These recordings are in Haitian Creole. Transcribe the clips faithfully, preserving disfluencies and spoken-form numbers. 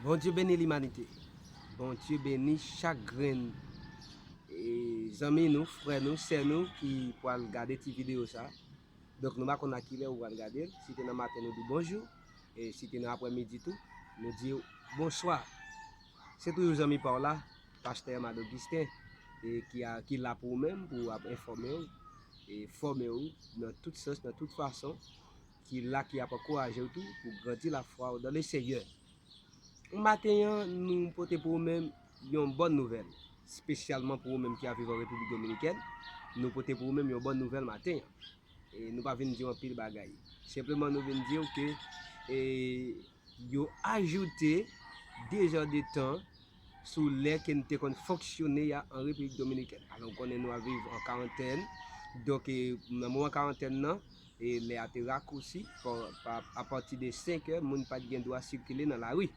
Bondye beni limanite. Bondye beni chak grenn e, zanmi nou, frè nou, sè nou ki pral gade ti videyo sa. Donk, nou pa konn a kilè ou pral gade l. Si te nan maten, nou di bonjou. E si te nan aprèmidi tou, nou di w bonswa. Se toujou zanmi pa w la, pastè Mad Augustin, e ki, a, ki la pou ou menm, pou ap enfòme w, e fòme w nan tout sans, nan tout fason, ki la, ki ap ankouraje w tou, pou grandi lafwa w dans le Seigneur. Maten an, nou pote pou ou menm yon bòn nouvèl, espesyalman pou ou menm ki ap viv an Repiblik Dominikèn. Nou pote pou ou menm yon bòn nouvèl maten an. E nou pa vin di w anpil bagay. Senpleman, nou vin di w ke e, yo ajoute de zè de tan sou lè ke n te konn fonksyone a an Repiblik Dominikèn. Alò, ou konnen nou ap viv an karantèn. Donk, e, nan moman karantèn nan, e lè a te rakousi, pa, pa, apati de senk è, moun pa t gen dwa sikile nan lari.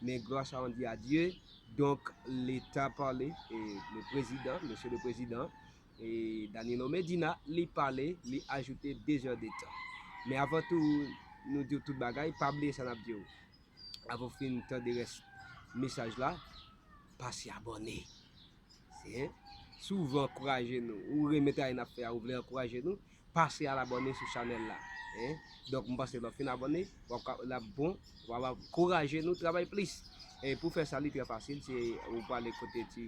Men glwa sa on di a Dye. Donk, Leta pale, e le président, monsieur le président, e Danilo Medina, li pale, li ajoute de zè de tan. Men avan tou, nou di w tout bagay, pa bliye sa n ap di w. Avan w fin tande rès mesaj la, pase abòne. Se, si w vle ankouraje nou, ou renmen travay n ap fè a, ou vle ankouraje nou, pase al abòne sou chanèl la. Hein? Donk, m panse lè w fin abòne, w ap ka, l ap bon, w ap ankouraje nou travay plis. E pou fè sa, li trè fasil, se ou prale kote ti,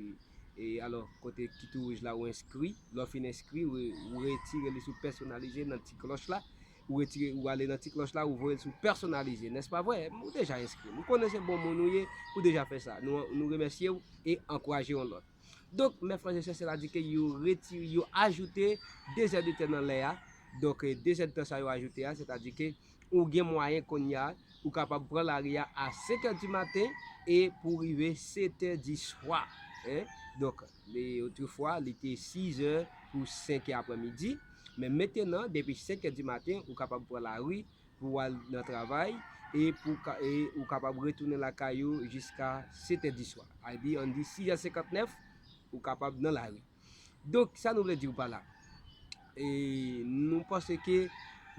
e alò, kote ki tou wouj la, ou enskri. Lè w fin enskri, ou, ou retire li sou pèsonalize nan ti klòch la. Ou retire, ou ale nan ti klòch la, ou voye l sou pèsonalize. Nèspa vre? Ou deja enskri. M konnen se bon moun ou ye, ou deja fè sa. Nou, nou remèsye w e ankouraje yon lòt. Donk, mè frè e sè, sètadi ke yo retire, yo ajoute de zè de tan nan lè a. Donk, e, de zè de tan sa yo ajoute a, sètadi ke ou gen mwayen kounye a, ou kapab pran lari a a senk è di maten e pou rive sèt è di swa. Hein? Donk, e, otrefwa, li te sis è pou senk è aprèmidi. Men mentenan, depi senk è di maten, ou kapab pran lari pou w al nan travay e pou ka, e ou kapab retounen lakay ou jiska sèt è di swa. Sa vle di, ann di sis è senkantnèf, ou kapab nan lari. Donk, sa nou vle di w pa la? E nou panse ke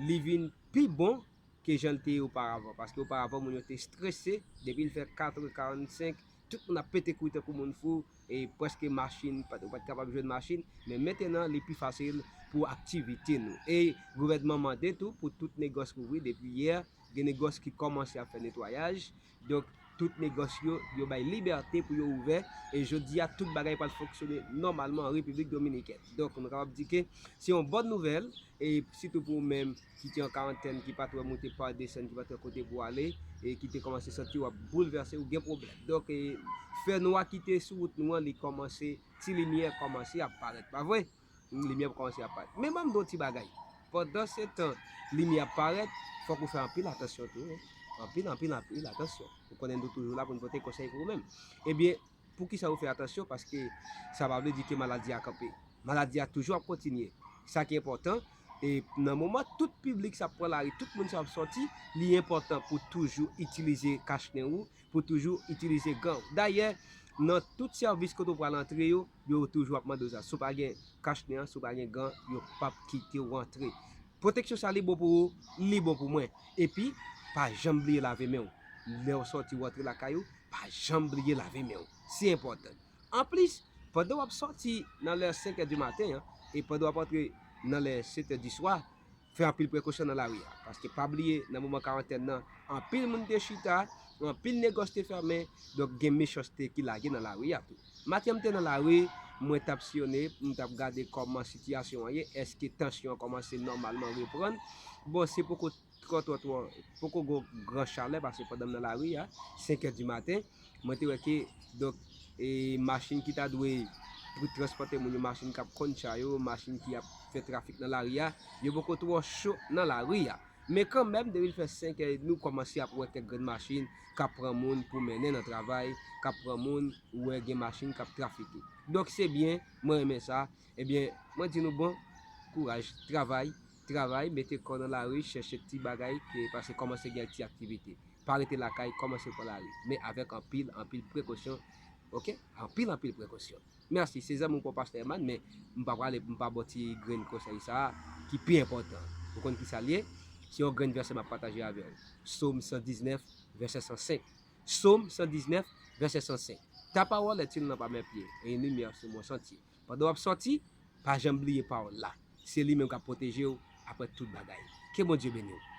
li vin pi bon ke jan l te ye oparavan. Paske oparavan, moun yo te strese, depi l fè kat è karannsenk, tout moun ap pete kouri tankou moun fou, e prèske machin, pa t, ou pa t kapab jwenn machin, men mentenan, li pi fasil pou aktivite nou. E gouvènman mande tou pou tout negòs ouvri depi yè, gen negòs ki kòmanse ap fè netwayaj. Donk, tout negòs yo, yo bay libète pou yo ouvè. E jodi a, tout bagay pral fonksyone nòmalman an Repiblik Dominikèn. Donk, nou kapab di ke se yon bòn nouvèl, e sitou pou ou menm ki te an karantèn, ki pa t wè moute pa desann, ki pa t wè kote pou ale, e ki te kòmanse santi w ap boulvèse, ou gen pwoblèm. Donk, e, fè nwa ki te sou wout nou an, li kòmanse, ti limyè kòmanse ap parèt, pa vre? Limyè kòmanse ap parèt. Men ban m di w yon ti bagay. Pandan se tan limyè ap parèt, fòk ou fè anpil atansyon tou, wi. Anpil, anpil, anpil atansyon. Ou konnen nou toujou la pou n pote konsèy pou ou menm. Ebyen, poukisa ou fè atansyon? Paske sa pa vle di ke maladi a kanpe. Maladi a toujou ap kontinye. Sa ki enpòtan, e nan moman tout piblik sa ap pran lari, tout moun sa ap sòti, li enpòtan pou toujou itilize kachnen ou, pou toujou itilize gan w. Dayè, nan tout sèvis kote w pral antre yo, yo toujou ap mande w sa. Si w pa gen kachnen an, si w pa gen gan, yo p ap kite w antre. Pwoteksyon sa li bon pou ou, li bon pou mwen. Epi, pa janm bliye lave men w. Lè w sòti, w antre lakay ou, pa janm bliye lave men w. Se enpòtan. Anplis, pandan w ap sòti nan lè senk è di maten an, e pandan w ap antre nan lè sèt è di swa, fè anpil prekosyon nan lari a. Paske pa bliye, nan moman karantèn nan, anpil moun te chita, anpil negòs te fèmen, donk gen mechanste ki lage nan lari a tou. Maten m te nan lari, mwen t ap siyone, m t ap gade kòman sitiyasyon an ye, èske tansyon an kòmanse nòmalman reprann. Bon, se poko twò, twò, twò, poko gwo gran chalè, paske pandan m nan lari a, senk è di maten, mwen te wè ke, donk, e machin ki ta dwe pou transpòte moun yo, machin k ap konn cha yo, machin ki ap fè trafik nan lari a, yo poko twò cho nan lari a. Men kanmenm, depi l fè senk è, nou kòmanse ap wè kèk grenn machin k ap pran moun pou mennen nan travay, k ap pran moun, ou wè gen machin k ap trafike. Donk, se byen, mwen renmen sa. Ebyen, mwen di nou bon kouraj, travay, travay, mete kò w nan lari, chèche ti bagay, ke, paske kòmanse gen ti aktivite. Pa rete lakay, kòmanse pran lari. Men avèk anpil, anpil prekosyon. Oke? Anpil, anpil prekosyon. Mèsi, se zanmi w pa w Pastè Herman, men m pa prale, m pa ba w ti grenn konsèy sa a ki pi enpòtan. Ou konn ki sa l ye? Se yon grenn vèsè m ap pataje avè w. Sòm san diznèf, vèsè san senk. Sòm san diznèf, vèsè san senk. Ta parole est une lampe à mes pieds et une lumière sur mon sentier. Pandan w ap sòti, pa janm bliye pawòl la. Se li menm k ap pwoteje w apre tout bagay. Ke Bondye beni w.